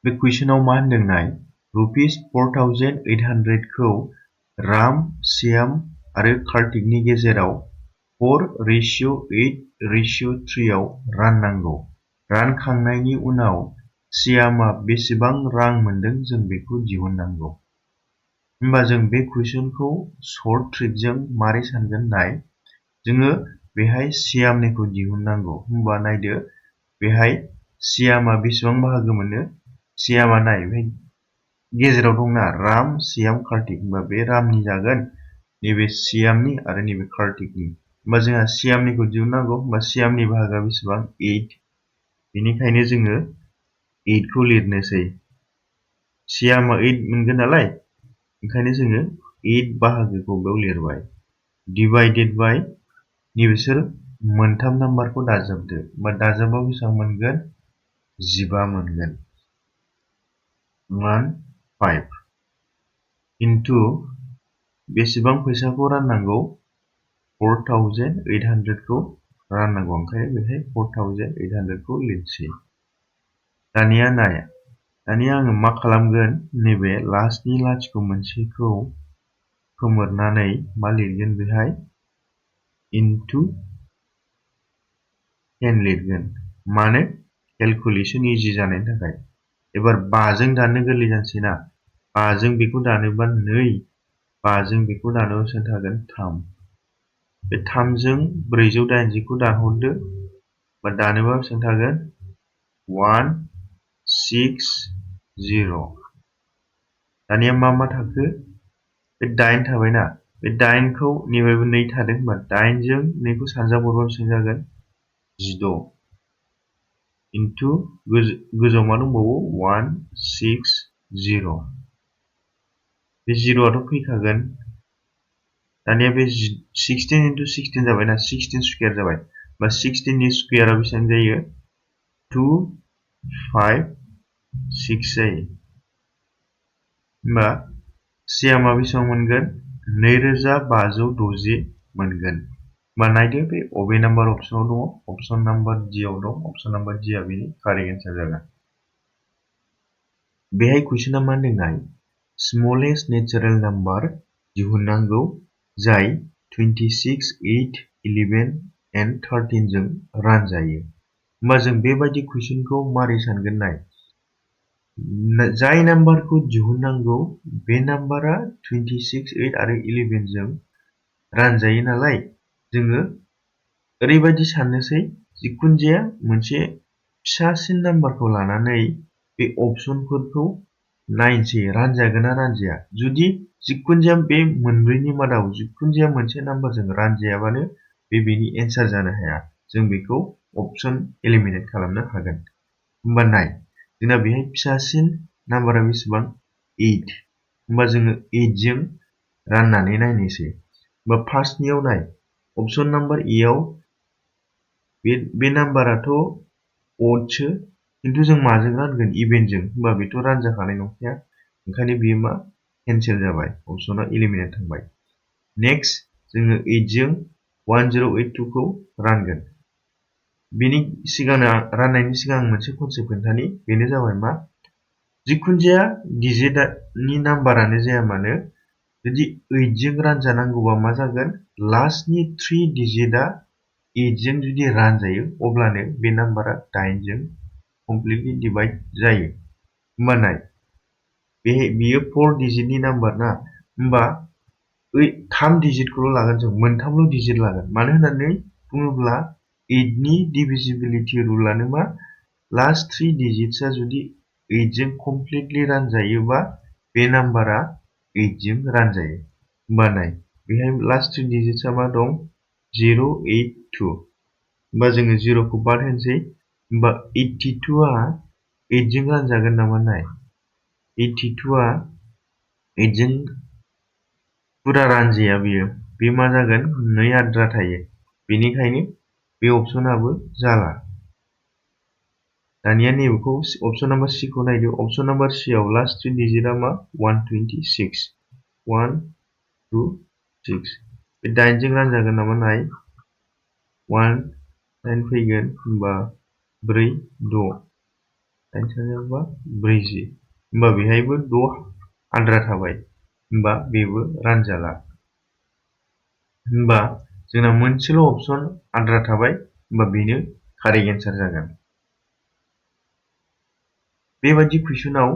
बे कुइसनाव मा होनदोंनाय ₹4800 खौ राम, श्याम आरो कार्तिकनि गेजेराव 4:8:3 आव राननांगौ। रानखांनायनि उनाव श्यामा बेसेबां रां मोनदों जों बेखौ दिहुननांगौ। होमबा जों बे कुइसनखौ सर्ट ट्रिकजों मारै सानगोन नाय। जोङो बेहाय श्यामनिखौ दिहुननांगौ। होमबा नायदो बेहाय श्यामा बेसेबां बाहागो मोनो। श्यामा नाय बेहाय गेजेराव दंना राम, श्याम, कार्तिक। होमबा बे रामनि जागोन, नैबे श्यामनि आरो नैबे कार्तिकनि। होमबा जोंहा श्यामनिखौ दिहुननांगौ। होमबा श्यामनि बाहागोआ बेसेबां 8। बेनिखायनो जोङो 8 खौ लिरनोसै। श्यामा 8 मोनगोन नालाय, ओंखायनो जोङो 8 बाहागोखौ बेयाव लिरबाय। डिवाइडेड बाय नैबेसोर मोनथाम नाम्बारखौ दाजाबदो। होमबा दाजाबाव बेसेबां मोनगोन? 15 मोनगोन। 15 इनटु बेसेबां फैसाखौ राननांगौ? 4800 खौ राननांगौ। ओंखायनो बेहाय 4800 खौ लिरसै। दानिया नाय, दानिया आङो मा खालामगोन? नैबे लास्टनि लाथिख' मोनसेखौ खोमोरनानै मा लिरगोन बेहाय? इनटु 10 लिरगोन। मानो? केलकुलेसन इजि जानायनि थाखाय। एबार 5 जों दाननो गोरलै जानोसै ना। 5 जों बेखौ दानोबा 2, 5 जों बेखौ दानोबा बेसेबां थागोन? 3। बे 3 जों 480 खौ दानहरदो। बा दानोबा बेसेबां थागोन? 160। दानिया मा थाखो? बे 8 थाबायना। बे 8 खौ नैबेबो 2 थादों। होमबा 8 जों 2 खौ सानजाबहरबा बेसेबां जागोन? 16 इनटु गोजौआव मा दंबावो? 160। बे 0आथ' फैखागोन। दानिया बे 16 इनटु 16 जाबायना, 16 स्कुवेर जाबाय। बा 16 नि स्कुवेरा बेसेबां जायो? 256 जायो। होमबा श्यामा बेसेबां मोनगोन? 2560 मोनगोन। होमबा नायदो बे अबे नाम्बार अपसनाव दङ? अपसन नाम्बार डि आव दं। अपसन नाम्बार डि आ बेनि कारेक्ट एन्सार जागोन। बेहाय कुइसना मा होनदोंनाय? स्मलेस्ट नेचारेल नाम्बार दिहुननांगौ जाय 26, 8, 11 and 13 जों रानजायो। होमबा जों बेबायदि कुइसनखौ मारै सानगोन नाय। जाय नाम्बारखौ दिहुननांगौ बे नाम्बारा 26, 8 आरो 11 जों रानजायो नालाय, जोङो ओरैबायदि साननोसै, जिखुनु जाया मोनसे फिसासिन नाम्बारखौ लानानै बे अपसनफोरखौ नायनोसै रानजागोन ना रानजाया। जुदि जिखुनु जाया बे मोनब्रैनि मादाव जिखुनु जाया मोनसे नाम्बारजों रानजायाबानो बे बेनि एन्सार जानो हाया। जों बेखौ अपसन एलिमिनेट खालामनो हागोन। होमबा नाय, जोंना बेहाय फिसासिन नाम्बारा बेसेबां? 8। होमबा जोङो 8 जों राननानै नायनोसै। होमबा फार्स्टनियाव नाय, अपसन नाम्बार ए आव बे नाम्बाराथ' अडसो, खिन्थु जों माजों रानगोन? इभेनजों। होमबा बेथ' रानजाखानाय नंखाया। ओंखायनो बेयो मा? केन्सेल जाबाय। अपसना एलिमिनेट थांबाय। नेक्स्ट जोङो 8 जों 1082 खौ रानगोन। बेनि सिगांनो राननायनि सिगां मोनसे कनसेप्ट खोन्थानि, बेनो जाबाय मा? जिखुनु जाया डिजिटनि नाम्बारानो जाया मानो, जुदि 8 जों रानजानांगौबा मा जागोन? लास्टनि 3 डिजिटआ 8 जों जुदि रानजायो, अब्लानो बे नाम्बारा 8 जों कमप्लिटलि डिभाइड जायो। होमबा नाय, बेयो 4 डिजिटनि नाम्बार ना। होमबा 3 डिजिटखौल' लागोन जों, मोनथामल' डिजिट लागोन। मानो होननानै बुङोब्ला 8 नि डिभिजिबिलिटि रुलानो मा? लास्ट 3 डिजिट्सआ जुदि 8 जों कमप्लिटलि रानजायोबा बे नाम्बारा 8 जों रानजायो। होमबा नाय, बेहाय लास्ट 3 डिजिट्सआ मा दं? 082। होमबा जोङो 0 खौ बाद होनोसै। होमबा 82 आ 8 जों रानजागोन नामा? नाय, 82 आ 8 जों फुरा रानजाया बियो। बे मा जागोन? 2 आद्रा थायो। बेनिखायनो बे अपसनाबो जाला। दानिया नैबेखौ अपसन नाम्बार सि खौ नायदो। अपसन नाम्बार सि आव लास्ट 3 डिजिटआ मा? 126। 126। बे 8 जों रानजागोन नामा? नाय, 1 9 फैगोन। होमबा 4 6 दाइन सानजाबा 40 होमबा बेहायबो 6 आद्रा थाबाय होमबा बेबो रानजाला होमबा जोंना मोनसेल' अपसन आद्रा थाबाय होमबा बेनो कारेक्ट एन्सार जागोन बेबादि कुइसनाव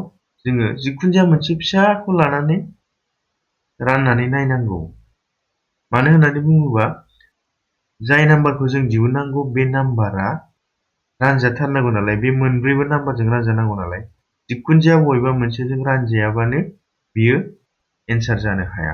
जोङो जिखुनु जाया मोनसे फिसाखौ लानानै राननानै नायनांगौ मानो होननानै बुङोबा जाय नाम्बारखौ जों दिहुननांगौ बे नाम्बारा रानजाथारनांगौ नालाय बे मोनब्रैबो नाम्बारजों रानजानांगौ नालाय जिखुनु जाया बबेबा मोनसेजों रानजायाबानो बियो एन्सार जानो हाया